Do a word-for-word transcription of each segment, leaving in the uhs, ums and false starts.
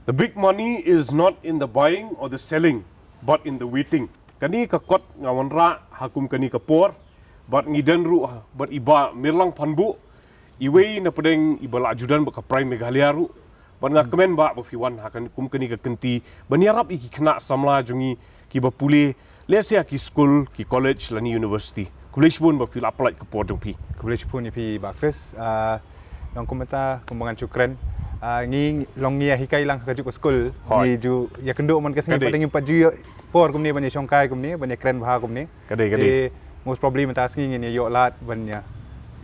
The big money is not in the buying or the selling, but in the waiting. Kane ka kot nga wanrah ha kum kane ka por, bad ngi don ruh bad i Bah Mirlang Phanbuh, iwei na pdeng iba la ju don bad ka Prime Meghalaya ruh. Bad nga kmen Bah ba phi wan ha kane kum kane ka kynti ban ïarap ïa ki khynnah samla jong ngi kiba pule, lehse ha ki skul, ki college lane university. Khublei shibun ba phi la pynlait ka por jong phi. Khublei shibun ïa phi Bah Chris. Ah, long kumta kumba ngan shu kren. Ah, ngi long ngi ïahikai lang ha kajuh ka skul. Hooid. Ngi ju ïakynduh man ka sngi. Ka dei. Pat ngim pat ju ïoh por kumne ban ïashongkai kumne, ban ïakren bha kumne. Ka dei, ka dei. Te most probably mynta sngi ngin ïa ïoh lad ban ïa.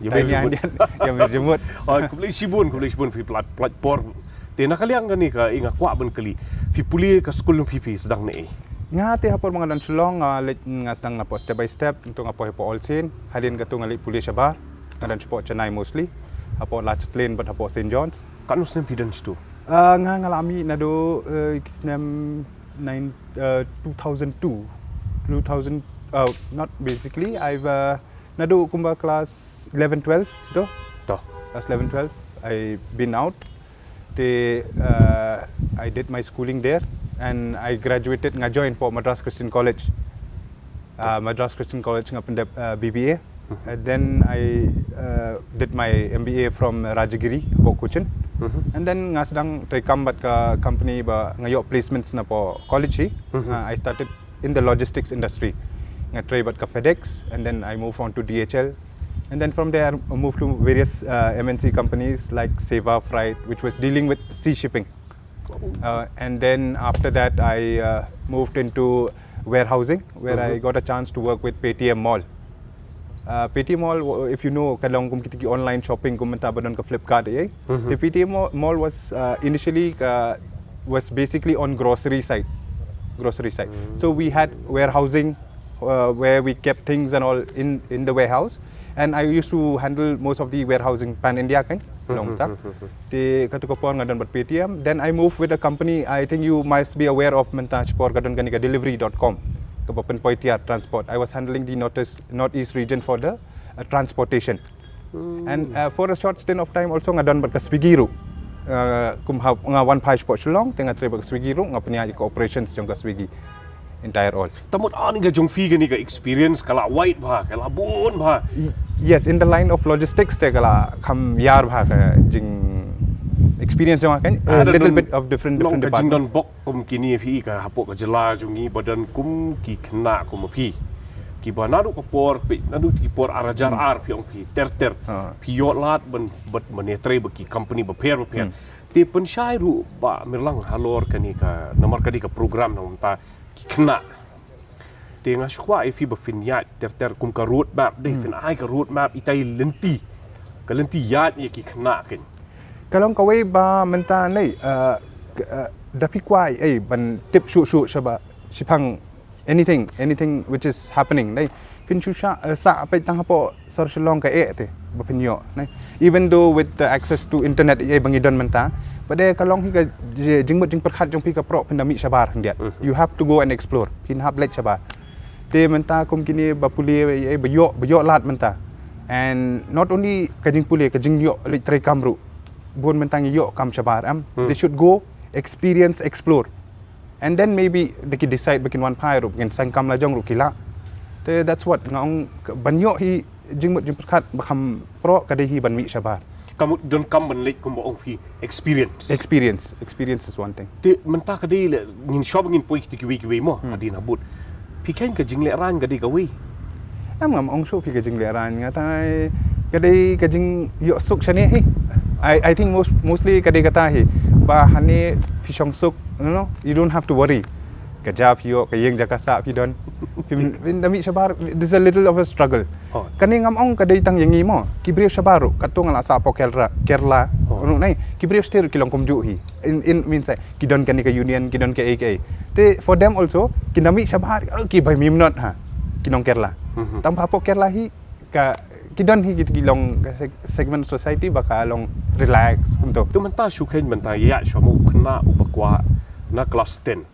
Ïa, tai bad ïa jemut. Ïa, ïa jemut. Oh, khublei shibun, khublei shibun phi pynlait, pynlait por. Te na ka liang kane ka, eh, nga kwah ban kylli. Phi pule ka skul jong phi, phi sdang naei? Nga te ha por ba nga don Shillong, nga leit, nga sdang napoh Step by Step, nangta nga poi hapoh All Saint, hadien kata nga leit pule shabar. Nga don shapoh Chennai mostly. Hapoh Lachathairane bad hapoh Saint John's. Katno snem phi don shato? Ah, nga, nga la mih naduh, eh, ki snem nine, uh, two thousand two, two thousand, uh, not basically, I've, uh, naduh kumba class eleven, twelve, tu? Tu. Class eleven, twelve, I been out. Te, uh, I did my schooling there and I graduated, nga join hapoh Madras Christian College. Uh, Madras Christian College nga pyndep, uh, B B A. And then I, uh, did my M B A from Rajagiri, hapoh Cochin. And then nga sdang treikam bad ka company ba nga ïoh placements napoh college hi. Uh, I started in the logistics industry. Nga trei bad ka FedEx, and then I move on to D H L. And then from there, I moved to various, uh, M N C companies like Seva Freight, which was dealing with sea shipping. Uh, and then after that, I, uh, moved into warehousing, where I got a chance to work with Paytm Mall. Uh, Paytm Mall, w-, if you know, ka long kum kita ki online shopping kum mynta ba don ka Flipkart, eh? The Paytm Mall, Mall was, uh, initially, uh, was basically on grocery side, grocery side. So we had warehousing, uh, where we kept things and all in, in the warehouse. And I used to handle most of the warehousing pan India kan, long ta. Te katu ka por nga don bad Paytm. Then I moved with a company, I think you must be aware of mynta shipor ka don kane ka delivery dot com. Kaba pynpoi tiar transport. I was handling the Northeast, Northeast region for the, uh, transportation. And, uh, for a short stint of time also nga don bad ka Swiggy ruh. Uh, kum ha, nga wan phai shapoh Shillong, te nga trei bad ka Swiggy ruh, nga pynïaid ïa ka operations jong ka Swiggy. Entire all. Te mut ani ka jong phi kane ka experience ka la wide bha, ka la bun bha. Y-, yes, in the line of logistics te ka la kham ïar bha ka jing experience jong nga kan, a little bit of different, different departments. Long ka jingdon bok kum kine phi ka hapoh ka jylla jong ngi ba don kum ki khynnah kum phi. Kiba naduh ka por phi, naduh ki por ar hajar ar phi ong phi ter ter. Phi ïoh lad ban, ban, ban ïatrei bad ki company bapher bapher. Te pynshai ruh Bah Mirlang halor kane ka, namar ka dei ka program na mynta ki khynnah. Te nga shu kwah ïa phi ba phin ïaid ter ter kum ka road map, dei phin ai ka road map ita i lynti, ka lynti ïaid ïa ki khynnah kan. Ka long kawei ba mynta nei, uh, k-, uh, da phi kwah ei ban tip shuh shuh shabar shaphang anything, anything which is happening, nei. Phin shu sah, eh, sah peit tang hapoh sor Shillong ka eh te ba phin ïoh, nei. Even though with the access to internet eh ba ngi don mynta, ba dei ka long hi ka ji-, jingmut jingpyrkhat jong phi ka proh phin da mih shabar khyndiat. You have to go and explore. Phin hap leit shabar. Te mynta kum kine ba pule eh ba ïoh, ba ïoh lad mynta. And not only ka jingpule, ka jingïoh leit trei kam ruh. Bun mynta ngi ïoh kam shabar em. They should go experience, explore. And then maybe da ki decide ba kin wan phai ruh, ba kin seng kam la jong ruh ki lah. Te that's what nga ong, ban ïoh hi jingmut jingpyrkhat ba kham proh ka dei hi ban mih shabar. Ka mut don kam ban leit kumba ong phi experience. Experience, experience is one thing. Te mynta ka dei le ngin shuwa ba ngin poi kita kiwei kiwei mo, hadien habud. Phi khein ka jinglehrain ka dei kawei. Em, ngam ong shuh phi ka jinglehrain, nga tang ai ka dei ka jingïoh suk shane hi. I, I think most, mostly ka dei kata hi. Ba hane phi shong suk, you know, you don't have to worry. Ka ja phi ïoh, ka ïing jaka sah phi don. Phi, phin da mih shabar, there's a little of a struggle. Kane ngam ong ka dei tang ïa ngi mo. Ki briew shabar ruh, katto nga la sah hapoh Kerala, Kerala. Ruh nei, ki briew state ruh ki long kumjuh hi. In, in, means, eh, ki don kane ka union, ki don kaei kaei. Te for them also, ki na mih shabar, ki bai mim not ha. Ki nong Kerala. Tang ba hapoh Kerala hi, ka, ki don hi ki, ki long ka seg-, segment society ba ka long relax kumto. Tu mynta shu khein mynta ïa shu mo u khynnah uba kwah na class ten.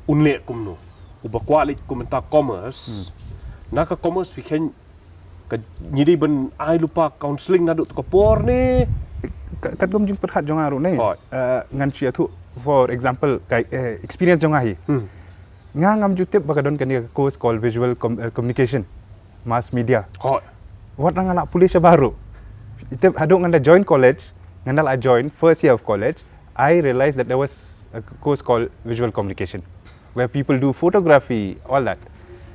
Un leh kumno? Uba kwah leit kum mynta commerce. Na ka commerce phi khein ka ngi dei ban ai lypa counselling naduh tu ka por ne? Ka, katkum jingpyrkhat jong nga ruh ne. Eh, ngan shu ïathuh For example, ka, eh, experience jong nga hi. Hmm. Nga ngam ju tip ba ka don kane ka course called visual com, eh, communication, mass media. Hoi. Wat nga la pule shabar ruh. Tip haduh ngan da join college, ngan da la join first year of college, I realized that there was a course called visual communication where people do photography, all that.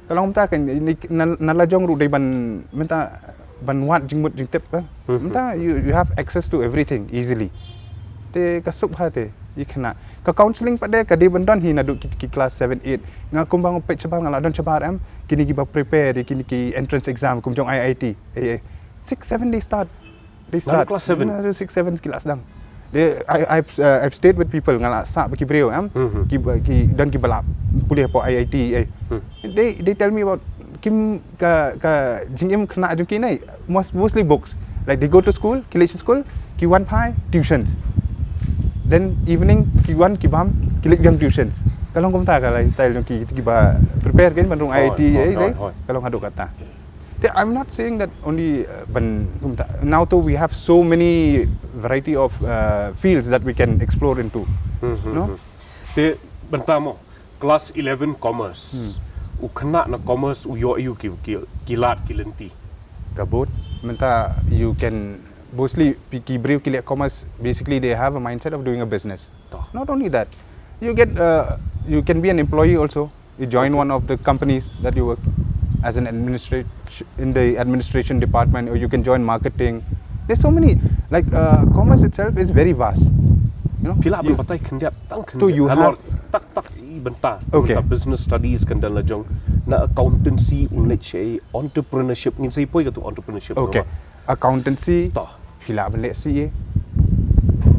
Ka long mynta ka ni, ni, na, na la jong ruh dei ban mynta ban wad jingmut jingtip ka. Mhm. Mynta you, you have access to everything easily. Te ka suk ha te i khana. Ka counseling pat de ka dei ban don hi naduh ki, ki class seven, eight. Nga kumba nga peit shabar nga la don shabar em. Kini ki ba prepare, kini ki entrance exam kum jong I I T. Eh, eh. Six, seven they start. They Naduh start. class seven? Naduh six, seven ki la sdang. They, I, I've, uh, I've stayed with people nga la sah ba ki briew em. Mhm. Ki ba, ki don ki ba la pule hapoh I I T eh. Hmm. They, they tell me about kim ka, ka jingim khynnah jong ki ne, most, mostly books. Like they go to school, ki leit sha school, ki wan phai, tuitions. Then evening ki wan ki bam, ki leit biang tuitions. Ka long kumta ka lifestyle jong ki, ki ba prepare kein ban rung Hoi, I I T hoi, eh, hoi, eh. Hoi. Ka long haduh kata. Te, I'm not saying that only uh, ban kumta. Now though we have so many variety of uh, fields that we can explore into. Mhm, No? mhm. Te mynta mo class eleven commerce. Hmm. U khynnah na commerce u ïoh ïa u ki, ki, ki lad ki lynti. Ka bun mynta you can mostly pi-, ki briew ki leh commerce, basically they have a mindset of doing a business. Toh. Not only that, you get uh, you can be an employee also. You join one of the companies that you work as an administration in the administration department, or you can join marketing. There's so many, like uh, commerce itself is very vast. You know, Phi lah ban you, batai khyndiat tang khyndiat. So you Halor have tak tak i bynta. Okay. Bynta business studies kan don la jong na accountancy un leit sha entrepreneurship ngin sa ïa poi ka tu entrepreneurship. Okay. Bro. Accountancy, Toh. Phi lah ban leh C A.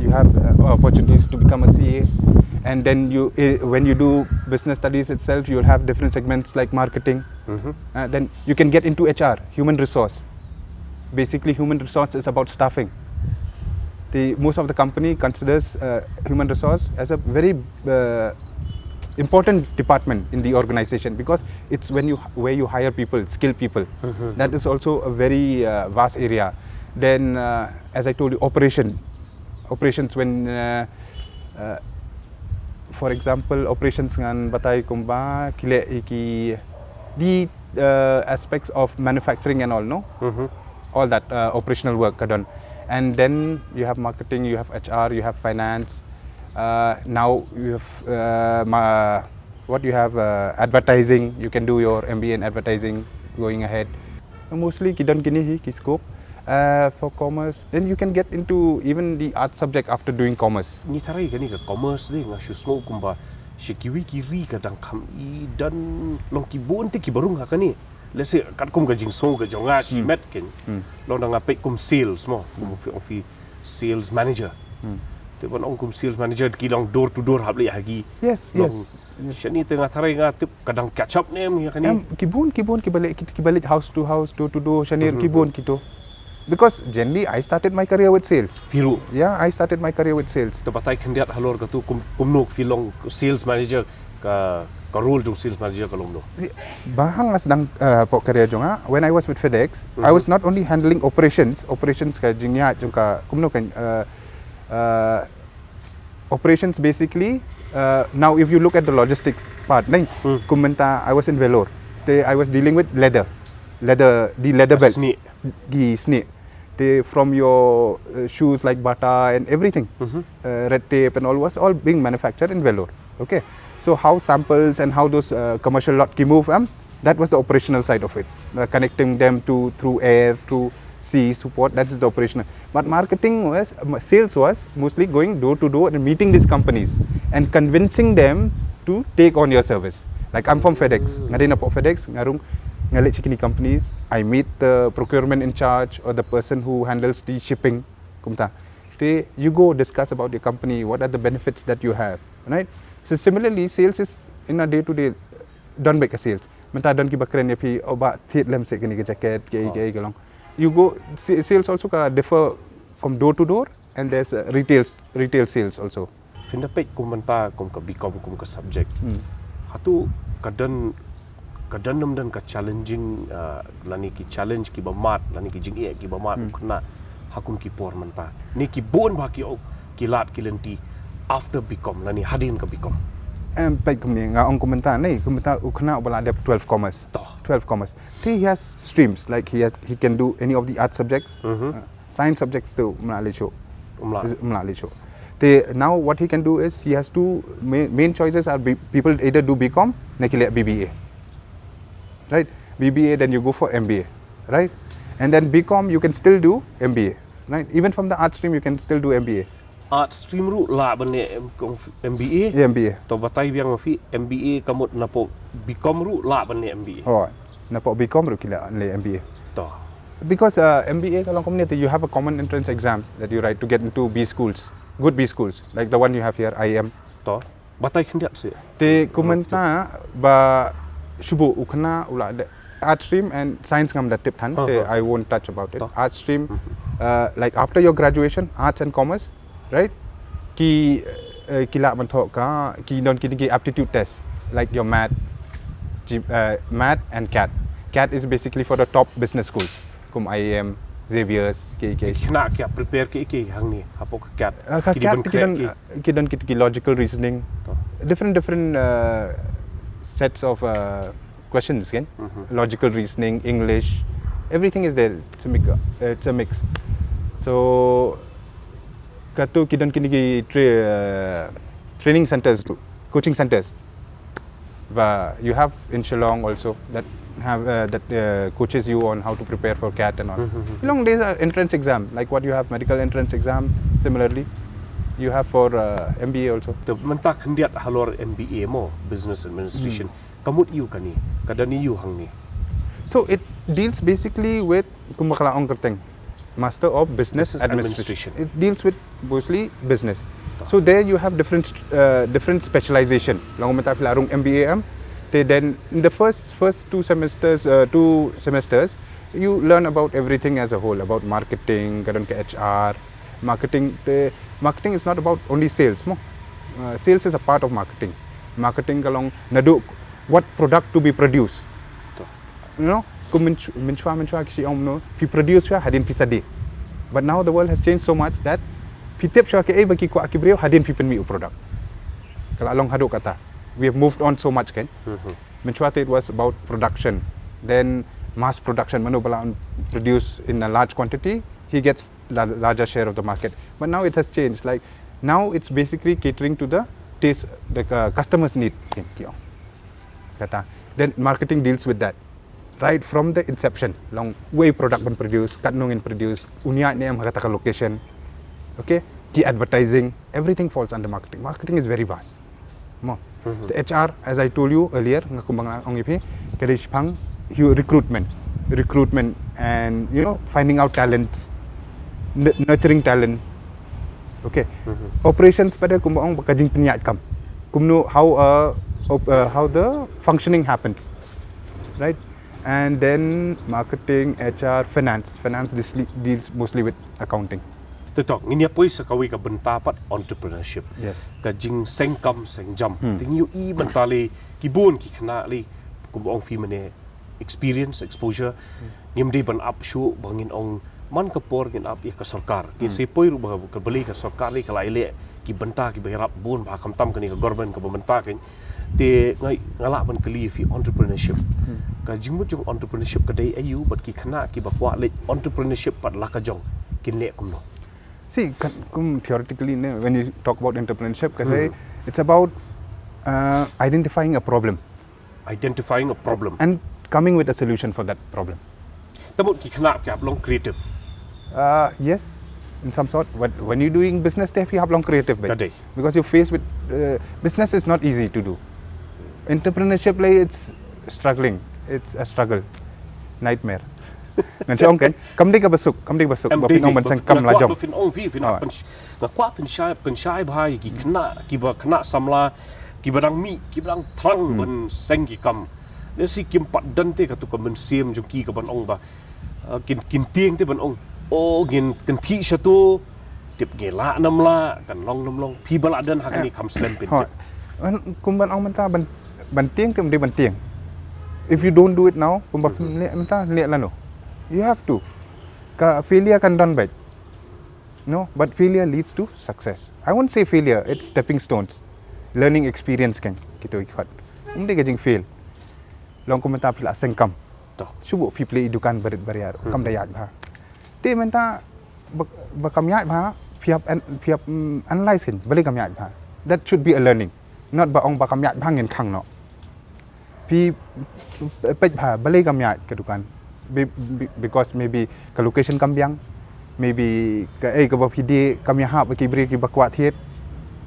You have uh, opportunities to become a C A. And then you, eh, when you do business studies itself, you'll have different segments like marketing. Mhm. Uh, then you can get into H R, human resource. Basically, human resource is about staffing. The most of the company considers uh, human resource as a very uh, important department in the organization because it's when you where you hire people, skilled people. Mhm. That is also a very uh, vast area. Then, uh, as I told you, operation, operations when uh, uh, for example, operations ngan batai kumba ki leh ïa ki the uh, aspects of manufacturing and all, no? Mhm. All that uh, operational work ka don. And then you have marketing, you have H R, you have finance. Uh, now you have uh, ma- what you have uh, advertising. You can do your M B A in advertising going ahead. Mostly ki don kine hi ki scope uh, for commerce. Then you can get into even the art subject after doing commerce. Ngi tharai kane ka commerce de nga shu sngew kumba sha kiwei ki ri ka dang kham i don long ki bun te ki ba rung ha kane. Let's say katkum ka jingsngew ka jong nga shi Hmm. met kein. Hmm. Long da nga peit kum sales mo, kum phi, phi sales manager. Hmm. Te ban ong kum sales manager ki long door to door hap leh ha ki. Yes, Long yes. Yes. Shane te nga tharai nga tip ka dang catch up ne em ïa kane. Em, ki bun, ki bun, ki ba leh, ki, ki ba leh house to house, door to door, shane Mhm. ki bun kito. Because generally, I started my career with sales. Phi ruh. Yeah, I started my career with sales. Te batai khyndiat halor ka tu kum, kumno phi long sales manager ka, ka role jong sales manager ka long kumno. Ba hang nga sdang uh, hapoh career jong nga, when I was with FedEx, I Mhm. was not only handling operations, operations ka jingïaid jong ka, kumno kan, uh, uh, operations basically, uh, now if you look at the logistics part, nain, Hmm. kum mynta I was in Vellore. Te I was dealing with leather, leather, the leather belts. Snieh. Ki snieh. Te from your uh, shoes like Bata and everything, Mhm. uh, Red Tape and all was all being manufactured in Vellore. Okay. So how samples and how those uh, commercial lot ki move, um, that was the operational side of it. Uh, connecting them to through air, through sea support, that is the operational. But marketing was, um, sales was mostly going door to door and meeting these companies and convincing them to take on your service. Like I'm from FedEx, nga dei na hapoh FedEx, nga rung, nga leit sha kine companies, I meet the procurement in charge or the person who handles the shipping, kumta. Te, you go discuss about your company, what are the benefits that you have, right? So similarly, sales is in a day to day, don beit ka sales. Mynta don ki ba kren ïa phi, oh ba thied lem seh kane ka jacket, ki, Oh. ki, ki long. You go, sa-, sales also ka differ from door to door, and there's uh, retail, retail sales also. Phin da peit kum mynta kum ka B Com kum ka subject. Hmm. Hato ka don, ka don ym don ka challenging, uh, lane ki challenge ki ba mad, lane ki jingeh ki ba mad Hmm. u khynnah ha kum ki por mynta. Ne ki bun ba ki ok, ki lad ki lynti. after B Com lane hadien ka B Com? Em, peit kumne, nga ong kumta, ne, kumta u khynnah uba la dep twelve commerce. To. Twelve commerce. Te he has streams, like he has, he can do any of the art subjects. Mhm. Uh, science subjects te um lah leh shuh. Um lah. Is, um lah leh shuh. Te now what he can do is he has two main, main choices are B, people either do B Com ne ki leh B B A. Right? B B A, then you go for M B A. Right? And then B Com, you can still do M B A. Right? Even from the art stream, you can still do M B A. Art stream ruh lah ban leh M-, kong-, M B A. Yeah, M B A. To batai biang ma phi, M B A ka mut napoh B Com ruh lah ban leh M B A. Oh, napoh B Com ruh ki lah leh M B A. To. Because, uh, M B A ka long kumne te, you have a common entrance exam that you write to get into B schools, good B schools, like the one you have here, I I M. To. Batai khyndiat seh. Te kumta ba shu buh u khynnah u la dep art stream and science, ngam da tip than, te I won't touch about it. To. Art stream, uh, like after your graduation, arts and commerce, right? Ki, uh, ki lah ban thoh ka, ki don ki, ki aptitude test, like your math, G-, uh, math and cat. Cat is basically for the top business schools. Kum I I M, Xavier's, ki, ki. Ki khynnah ki prepare ki, ki hangne hapoh ka cat. Uh, ka cat ki, ki don, ki don ki, ki logical reasoning. To. Different, different, uh, sets of, uh, questions kan. Mhm. Logical reasoning, English, everything is there. It's a mix. Uh, it's a mix. So, katu ki don kine ki tra-, uh, training centers tu, coaching centers. But you have in Shillong also that have, uh, that, uh, coaches you on how to prepare for cat and all. Mm-hmm. Along, there's an entrance exam, like what you have medical entrance exam, similarly, you have for, uh, M B A also. Te mynta khyndiat halor M B A mo, business administration. Hmm. Ka mut aiu kane, ka don aiu hangne. So it deals basically with, kumba ka la ong kyrteng, Master of Business Administration. Business Administration. It deals with mostly business. So there you have different, uh, different specialization. Long mynta phi la rung M B A em, te then in the first, first two semesters, uh, two semesters, you learn about everything as a whole, about marketing, ka don ka H R, marketing, te, marketing is not about only sales mo. Uh, sales is a part of marketing. Marketing ka long naduh what product to be produced. To. You know, kum mynsh-, mynshuwa, mynshuwa ki shu ong, no, phi produce shuwa hadien phi sa die. But now the world has changed so much that phi tip shuwa kaei ba ki kwah ki briew hadien phi pynmih u product. Ka la long haduh kata. We have moved on so much kan. Mhm. Mynshuwa te it was about production. Then mass production, mano ba lah produce in a large quantity, he gets la-, larger share of the market. But now it has changed. Like, now it's basically catering to the taste, the, uh, customer's need. Kata. Then marketing deals with that. Right from the inception, long uei product ban produce, katno ngin produce, un ïaid ne em ha kata ka location. Okay? Ki advertising, everything falls under marketing. Marketing is very vast. Mo. Mhm. The H R, as I told you earlier, nga kumba nga ong ïa phi, ka dei shaphang hu-, recruitment. Recruitment and, you know, finding out talents, n-, nurturing talent. Okay. Mhm. Operations pat kumba ong ba ka jingpynïaid kam. Kumno, how, uh, op-, uh, how the functioning happens. Right? And then marketing, H R, finance. Finance dis-, deals mostly with accounting. Te to, ngin ïa poi sa kawei ka bynta pat entrepreneurship. Yes. Ka jingseng kam seng jam. Hmm. Te ngi ïohi mynta lei ki bun ki khynnah lei, kumba ong phi mynne, experience, exposure. Hmm. Ngim dei ban ap shuh ba ngin ong man ka por ngin ap ïa ka sorkar. Ngin Hmm. sa poi ruh ba ka, balei ka sorkar lei ka la ïaleh ki bynta kiba ïarap bun bha, khamtam kane ka government kaba mynta kan. Te nga, nga lah ban kylli ïa phi, entrepreneurship. Hmm. Ka jingmut jong entrepreneurship ka dei aiu, bad ki khynnah kiba kwah leh entrepreneurship pat la ka jong, kin leh kumno? See, kan, kum theoretically ne, when you talk about entrepreneurship, ka Hmm. dei, it's about, uh, identifying a problem. Identifying a problem. And coming with a solution for that problem. Te mut ki khynnah ki hap long creative. Uh, yes, in some sort. But when you're doing business, te phi hap long creative, bhai. Ka dei. Because you're faced with, uh, business is not easy to do. Entrepreneurship, like, it's struggling. It's a struggle. Nightmare. Ngan shu ong kan, kam dei kaba suk, kam dei kaba suk, ba phin ong ban seng kam la jong. Nga kwah ba phin ong phi, phin ong pynsh-, nga kwah pynshai, pynshai bha ïa ki khynnah, kiba khynnah samla, kiba dang mih, kiba dang thrang ban seng ki kam. Lehse kim pat don te katu ka mynsiem jong ki kaban ong ba, uh, kin, kin tieng te ban ong, oh, ngin kynthih shatu, tip ngi lah nam lah, kan long nam long, phi ba lah don ha kane kam slem phin tip. Kumban ong mynta ban, ban tieng te ym dei ban tieng. If you don't do it now, kumba phin leh mynta, leh lano. You have to. Ka failure kan don beit. No, but failure leads to success. I won't say failure, it's stepping stones. Learning experience kan, kito i khot. Um dei ka jing fail. Long kumta phi la seng kam. To. Shu buh phi plie i dukan barit baria ruh. Kam da ïaid bha. Te mynta ba, ba kam ïaid bha, phi hap an-, phi hap, mm, analyze kan, balei kam ïaid bha. That should be a learning. Not ba ong ba kam ïaid bha ngin khang noh. Phi peit bha, balei kam ïaid ka dukan. Be, be, because maybe ka location kam biang, maybe ka, eh, kaba phi die kam ïahap ki briew kiba kwah thied.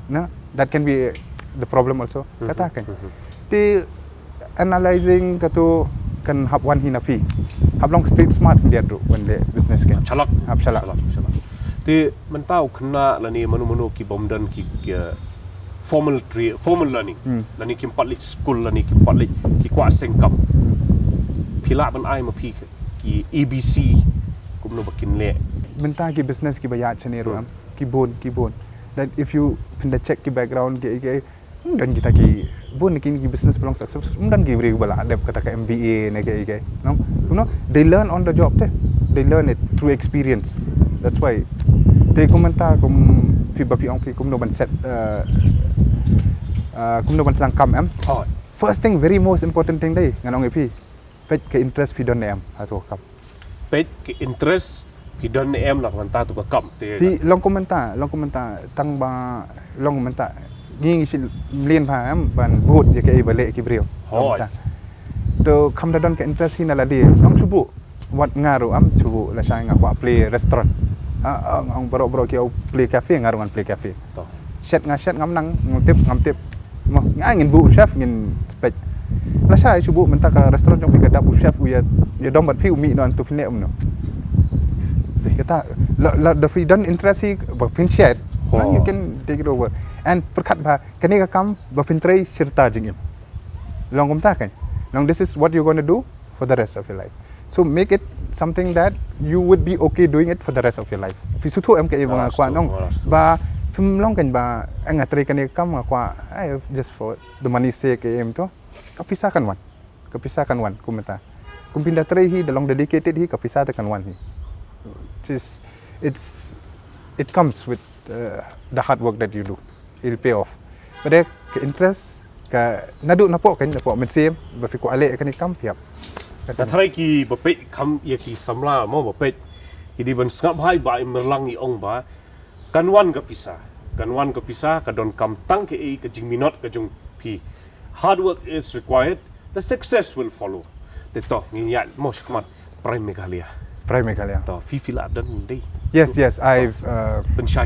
Na, that can be the problem also. Kata kan. Te analyzing kato kan hap wan hi na phi. Hap long street smart khyndiat ruh wan leh business kan. Shalak. Hap shalak. Shalak. Te mynta u khynnah lane mano mano ki bym don ki, ki, uh, formal tra-, formal learning. Lane kim pat leit skul lane kim pat leit ki kwah seng kam. Phi lah ban ai ma phi ki A B C kumno ba kin leh. Mynta ki business kiba ïaid shane ruh em. Ki bun, ki bun. That if you pynda check ki background ki, ki, hmm, don kita ki bun ki, ki business ba long success. Hmm, don ki briew ba la dep kata ka M B A ne ki, ki. No? You know, they learn on the job te. They learn it through experience. That's why. Te kumta kum phi ba phi ong phi kumno ban set, uh, uh, kumno ban sdang kam em. First thing, very most important thing dei ngan ong ïa phi. Peit ka interest phi don ne em ha tu ka kam. Peit ka interest phi don ne em na ka bynta tu ka kam. Te phi long kumta, long kumta tang ba long kumta ngi ngi shu mlien bha em ban bud ïa kaei ba leh ki briew. To kham da don ka interest hi na lade. Long shu buh. Wat nga ruh em shu buh lashai nga kwah plie restaurant. Ah, ah, nga ong baroh baroh ki ong plie cafe, nga ruh ngan plie cafe. Shet nga shet ngam nang, ngam tip, ngam tip. Mo, nga ngin buh u chef ngin peit. Lashai shu buh mynta ka restaurant jong phi ka dap u chef u ïa, ïa dom bad phi u mih noh, to phin leh kumno. Kata la, la da phi don interest hi ba phin share. Then you can take it over. And pyrkhat bha kane ka kam ba phin trei shirta jingim. Long kumta kan. Long this is what you're gonna do for the rest of your life. So make it something that you would be okay doing it for the rest of your life. Phi sngewthuh em kaei ba nga kwah nong. Ba phim long kan ba, eh, nga trei kane ka kam nga kwah, eh, just for the money sake em to. Ka pisa kan wan. Ka pisa kan wan kumta. Kum phin da trei hi, da long dedicated hi, ka pisa te kan wan hi. It's, it's, it comes with, uh, the hard work that you do. It'll pay off. But ka interest ka naduh napoh kan, napoh mynsiem ba phi kwah leh kane ka kam phi hap. Nga tharai ki ba peit kham ïa ki samla mo ba peit ki dei ban sngap bha ba i Mirlang i ong ba kan wan ka pisa, kan wan ka pisa, ka donkam tang kaei ka jingminot ka jong phi. Hard work is required, the success will follow. Te to ngin ïaid mo shakhmat. Prime Meghalaya. Prime Meghalaya. To phi phi la don dei. Yes, yes, I've, uh,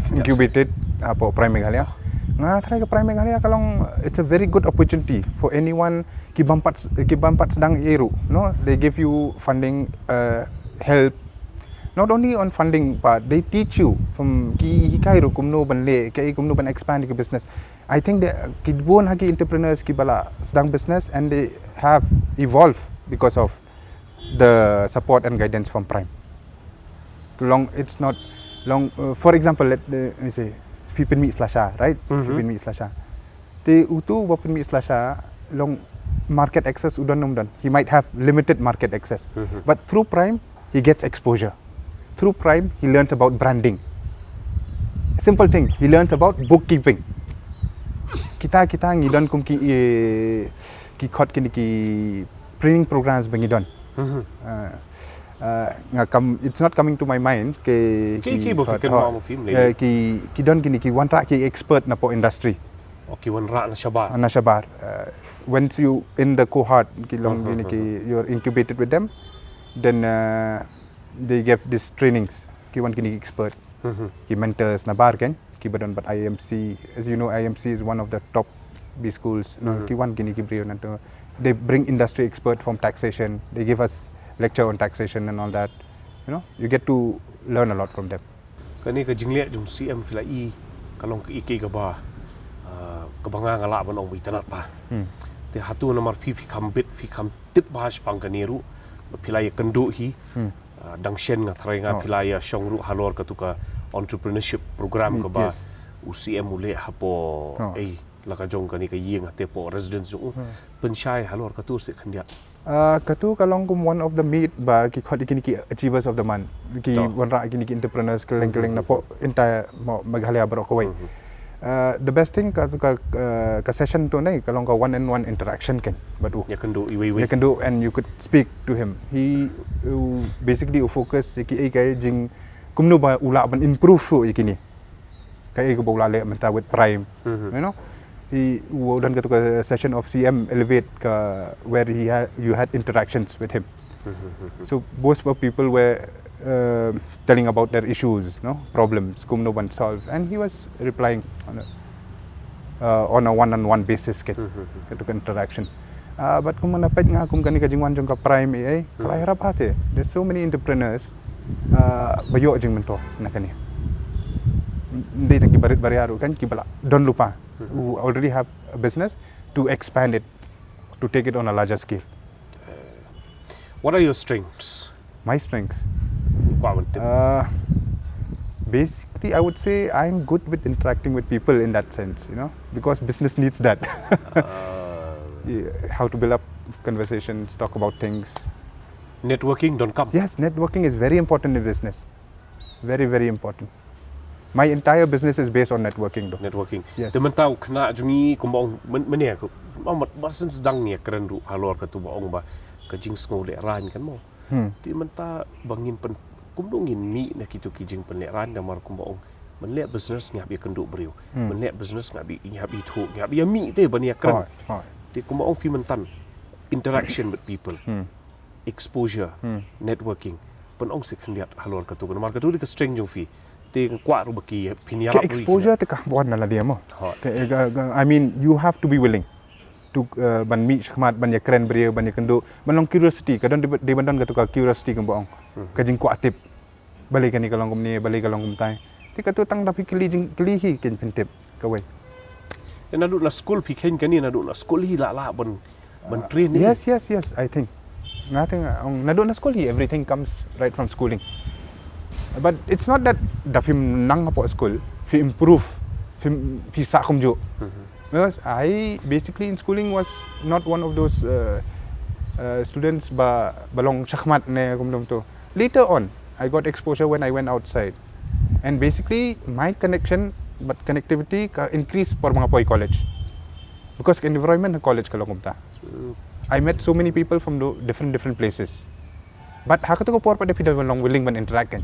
incubated hapoh Prime Meghalaya. Nga tharai ka Prime Meghalaya ka long, it's a very good opportunity for anyone ki bym pat, ki bym pat sdang ei ruh. No, they give you funding, uh, help. Not only on funding part, they teach you from ki hikai ruh kumno ban leh, kaei kumno ban expand ki business. I think that ki bun ha ki entrepreneurs kiba la sdang business and they have evolved because of the support and guidance from Prime. Long, it's not long, uh, for example, let, uh, let me say, phi pynmih slasha, right? Phi pynmih slasha. Te utu ba pynmih slasha, long market access u don ne um don. He might have limited market access. But through Prime, he gets exposure. Through Prime, he learns about branding. Simple thing, he learns about bookkeeping. Kita, kita ngi don kum ki, eh, ki khot kine ki training programs ba ngi don. Uh, uh, nga kam, it's not coming to my mind ki, ki, ki, uh, ki, ki don kine ki wanrah ki expert napoh industry. Oh, ki wanrah na shabar. Na shabar. Uh, once you in the cohort, ki long kine ki, you're incubated with them, then, uh, they give these trainings. Ki wan kine ki expert. Ki mentors nabar kan. Kiba don bad I M C. As you know, I M C is one of the top B schools. No, ki wan kine ki briew na to. They bring industry expert from taxation. They give us lecture on taxation and all that. You know, you get to learn a lot from them. Kane ka jingleh jong C M phi la i ka long ka i kaba, ah, kaba nga nga lah ban ong ba itynnad bha. Te hato namar phi phi kham bit phi kham tip bha shaphang kane ruh ba phi la ïa kynduh hi. Ah, dang shen nga tharai nga phi la ïa shong ruh halor katu ka entrepreneurship program kaba u C M u leh hapoh, eh, la ka jong kane ka ïing hapoh residence jong u. Pynshai halor katu seh khyndiat. Uh, katu ka long kum one of the meet ba ki khot ïa kine ki achievers of the month, ki wanrah ïa kine ki entrepreneurs kylleng kylleng na pdeng entire Meghalaya baroh kawei. Uh, the best thing ka, ka, uh, ka session tu ne ka long ka one and one interaction kan bad u. Ïakynduh iwei iwei. Ïakynduh and you could speak to him. He, uh, basically u focus ïa ki, eh, ka jing kumno ba u lah ban improve shuh ïa kine. Ka, eh, ka ba u la leh mynta with Prime. You know, he, u don katu ka session of C M Elevate ka where he ha, you had interactions with him. So most of people were, uh, telling about their issues, no problems, kumno ban solve, and he was replying on a, uh, on a one-on-one basis, kan. Katu ka interaction. Uh, but kum na peit nga kum kane ka jingwan jong ka Prime A I, ka la ïarap bha te. There's so many entrepreneurs, uh, ba ïoh jingmyntoi na kane. Ym dei tang ki barit baria ruh kan, ki ba la don lypa, who already have a business, to expand it, to take it on a larger scale. What are your strengths? My strengths? Kwah ban tip. Uh, basically, I would say I'm good with interacting with people in that sense, you know, because business needs that. Uh, Yeah, how to build up conversations, talk about things. Networking donkam. Yes, networking is very important in business. Very, very important. My entire business is based on networking, though. Networking. Yes. Te mynta u khynnah jong ngi kumba ong myn-, mynne ka, ma, ma, ma shen sdang ïakren ruh halor katu ba ong ba ka jingsngew lehraiñ kan mo. Hmm. Te mynta ba ngin pyn-, kumno ngin mih na kitu ki jingpynlehraiñ, namar kumba ong, ban leh business ngi hap ïakynduh briew. Hmm. Ban leh business ngi hap i-, ngi hap ithuh, ngi hap ïamih te ban ïakren. Hooid, hooid. Te kumba ong phi mynta, interaction with people. Hmm. Exposure, Hmm. networking. Pynong seh khyndiat halor katu, namar katu dei ka strength jong phi. Te kwah ruh ba ki phin ïarap ruh ki exposure te ka bun na la dia mo. Hooid. Te, eh, ga, ga, I mean, you have to be willing to, eh, ban mih shakhmat, ban ïakren briew, ban ïakynduh, ban long curiosity, ka don dei, dei ban don katu ka curiosity kumba ong. Hmm. Ka jingkwah tip. Balei kane ka long kumne, balei ka long kumtai. Te katu tang da phi kylli jing, kylli hi kin pyntip kawei. Te naduh na school phi kheiñ kane, naduh na school hi lah lah ban, ban train hi. Yes, yes, yes, I think. Nga te nga ong naduh na school hi, everything comes right from schooling. But it's not that da phim nang hapoh school phi improve, phi, phi sah kumjuh. Mhm. Because I basically in schooling was not one of those, uh, uh, students ba, ba long shakhmat ne kumno kumto. Later on, I got exposure when I went outside. And basically, my connection, but connectivity ka increase por ba nga poi college. Because ka environment ha college ka long kumta. Hmm. I met so many people from the different, different places. But ha katu ka por pat da phi da long willing ban interact kan.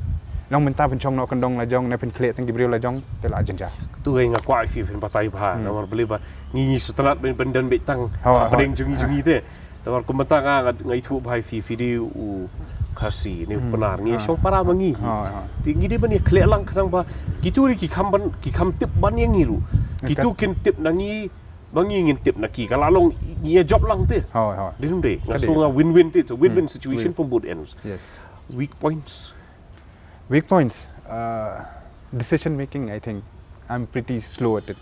Long mynta phin shong noh kyndong la jong, ne phin khleh tang ki briew la jong, te la jynjar. Katu ka nga kwah phi phin batai bha, Hmm. namar balei ba ngi ngi sngewtynnat ban, ban don beit tang, Hooid, hapdeng hooid. jong ngi jong ngi te. Namar kumba mynta nga, nga, nga ithuh bha ïa phi, phi dei u Khasi ne u Hmm. Pnar, ngi Ah. shong para ma ngi. Ah, ah. Te ngi dei ban ïakhleh lang khnang ba kitu ri ki kham ban, ki kham tip ban ïa ngi ruh. Ka Kitu kin tip na ngi ba ngi ngin tip na ki, ka la long ngi ïa jop lang te. Hooid, hooid. Dei ym dei? Nga Ka dei. sngew nga win-win te, it's a win-win Hmm. situation Win. from both ends. Yes. Weak points? Weak points, uh, decision making, I think. I'm pretty slow at it.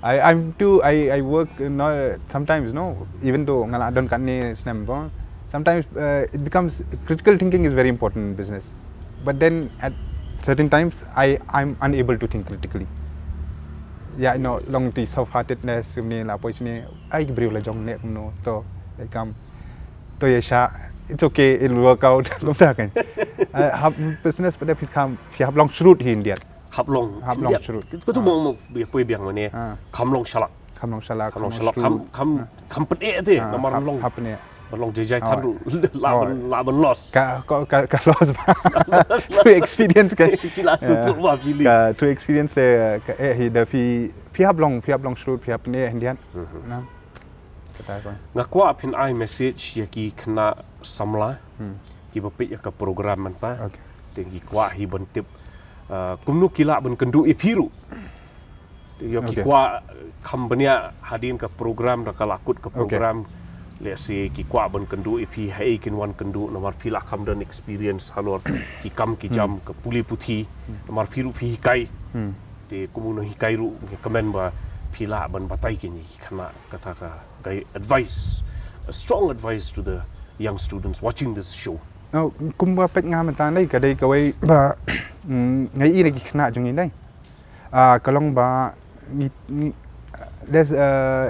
I, I'm too, I, I work, you know, sometimes, no, even though nga la don katne snem bha, sometimes, uh, it becomes, critical thinking is very important in business. But then at certain times, I, I'm unable to think critically. Yeah, you know, long the soft-heartedness, kumne la poi shane, ai ki briew la jong ne kumno, to, ïa kam, to ïa sha, it's okay, it'll work out, kumta kan. Uh, hap business pat da phi kham, phi hap long shrewd hi India. Hap long. Hap long shrewd. Katu Ah. mo mo poi biang mane. Ah. Kham long shalak. Kham long shalak, Kham long kham long shalak. Kham, shrewd. kham, Ah. kham pyneh te, Ah, namar hap, long. hap pyneh. Ban long jai jai than Oh. ruh, la Oh. ban, la ban loss. Ka, ka, ka, ka loss ba. Through experience kan. Ci la shu Yeah. tu ba feeling. Ka through experience te, ka, eh, hi da phi, phi hap long, phi hap long shrewd, phi hap pyneh Indian. Mhm. Na. Kata ko. Nga kwah phin ai message ïa ki khynnah samla, Hmm. ki ba peit ïa ka program mynta. Okay. Te ngi kwah hi ban tip, uh, kumno ki lah ban kynduh ïa phi ruh. Te ïa ki Okay. kwah kham bniah hadien ka program, da ka la kut ka Okay. program. Let's say ki kwah ban kynduh ïa phi, haei kin wan kynduh, namar phi la kham don experience halor ki kam ki jam, Hmm. ka pule puthi, Hmm. namar phi ruh phi hikai. Hmm. Te kumno hikai ruh, nga kmen ba phi lah ban batai kine ki khynnah kata ka, ka advice, a strong advice to the young students watching this show. Oh, kumba peit nga mynta ne, ka dei kawei ba, mm, nga ïohi na ki khynnah jong ngi ne. Ah, ka long ba ngi, ngi, there's, uh,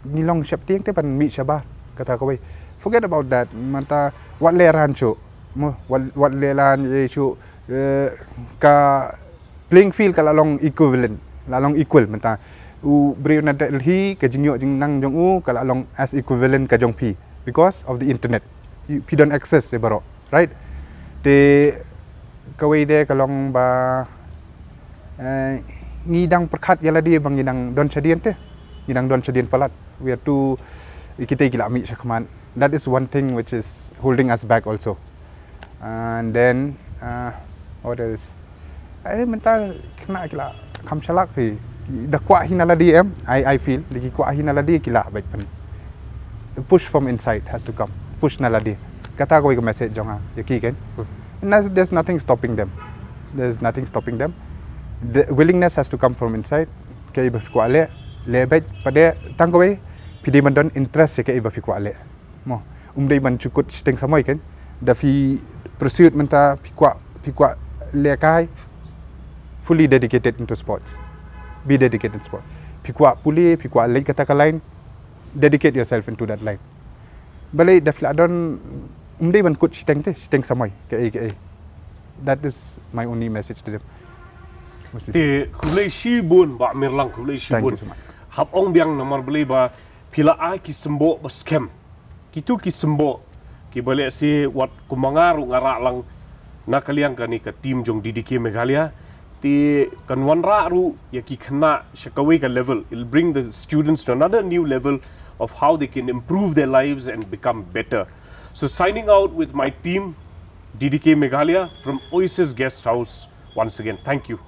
ngi long sheptieng te ban mih shabar. Kata kawei, forget about that. Mynta wat leh ran shuh, mo, wat, wat leh ran ye shuh, eh, ka playing field ka la long equivalent, la long equal mynta. U briew na Delhi, ka jingïoh jingnang jong u ka la long as equivalent ka jong phi because of the internet. Phi don access ïa baroh, right? Te kawei de ka long ba, eh, ngi dang pyrkhat ïa lade ba ngi dang don shadien te, ngi dang don shadien palat. We are too, kita ki la mih shakhmat. That is one thing which is holding us back also. And then, uh, what else? Eh, mynta khynnah ki la kham shalak phi. Da kwah hi na lade em, I, I feel, da ki kwah hi na lade ki lah beit pyn. Push from inside has to come. Push na lade. Kata kawei ka message jong nga ïa ki, kan. And there's, there's nothing stopping them. There's nothing stopping them. The willingness has to come from inside. Kaei ba phi kwah leh, leh beit, pat de tang kawei, phi dei ban don interest ïa kaei ba phi kwah leh. Mo, um dei ban shu kut shiteng samoi, kan. Da phi pursuit mynta, phi kwah, phi kwah lehkai, fully dedicated into sports. Be dedicated in sport. Phi kwah pule, phi kwah leit kata ka line, dedicate yourself into that line. Balei da phi la don, um dei ban kut shiteng te, shiteng samoi, kaei, kaei. That is my only message to them. Mostly. Te khublei shibun, Bah Mirlang, khublei shibun. Thank you so much. Hap ong biang namar balei ba phi la ai ki symboh ba skhem. Kitu ki symboh kiba lehse wat kumba nga ruh nga rah lang na ka liang kane ka team jong D D K Meghalaya. Te kan wanrah ruh ïa ki khynnah sha kawei ka level. It'll bring the students to another new level of how they can improve their lives and become better. So signing out with my team, D D K Meghalaya from Oasis Guest House. Once again, thank you.